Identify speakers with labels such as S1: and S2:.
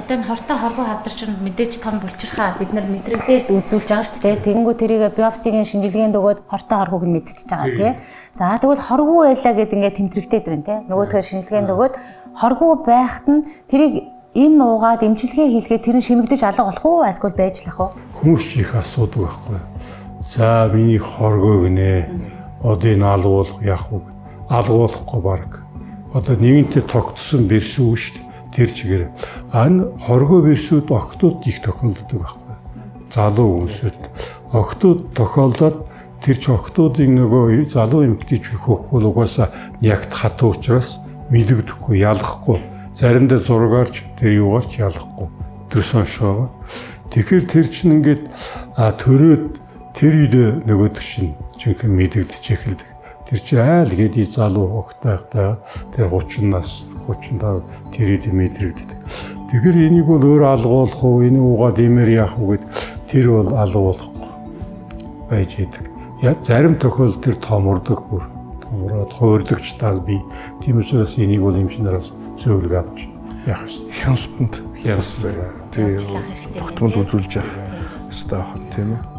S1: Одоо энэ хортой хоргоо хавдар чинь мэдээж том булчирхаа бид нар мэдрэгдээд үзүүлж байгаа шүү дээ. Тэгэнгүүт тэрийг биопсигийн шинжилгээнд өгөөд хортой хоргоог нь мэдчихэж байгаа тий. За, тэгвэл хоргоо байлаа гэд ингээд тэмдрэгдээд байна тий. Нөгөөдгөө шинжилгээнд өгөөд хоргоо байхад нь тэрийг эм уугаад эмчилгээ хийлгээд тэр нь шимэгдэж алга болох уу? Эсвэл байж лах уу?
S2: Хүмүүс ч их асуудаг байхгүй. За, миний хоргоо гинэ. Одоо энэ алгуулах яах вэ? Алгуулахгүй баг. Одоо нэгэнтээ тогтсон бэрсүү шүү дээ. Тэр чигээр. А энэ хоргоо бэрсүүд октод их тохиолддог байхгүй. Залуу хүмүүсүүд октод тохиолдоод тэр ч октодын нөгөө залуу эмэгтэйч хөх бол угаасаа ягт хатуу учраас мэдэгдэхгүй, ялахгүй. Заримдаа зургаарч тэр юугаарч ялахгүй. Тэр соншоогоо. Тэгэхээр тэр чинь ингээд төрөөд тэр үед нөгөөдөг чинь жинхэнэ мэдэгдэж эхэлдэг. Тэр чинь айл гэдэг залуу огтайхтай тэр 30 нас 35 тэр үед мэдрэгддэг. Тэгэхээр энийг бол өөр алгуулах уу, энийг угаад имээр яах уу гэд тэр бол алгуулахгүй байж идэг. Я зарим тохиолдолд тэр томордог, бүр томроод хуурдагч тал би. Тийм учраас энийг бол эмч нараас зөвлөгөө авч яах ёстой.
S3: Хяналтанд
S2: Хяналтанд.
S3: тий, тогтмол үзүүлж явах ёстой байх, тийм ээ.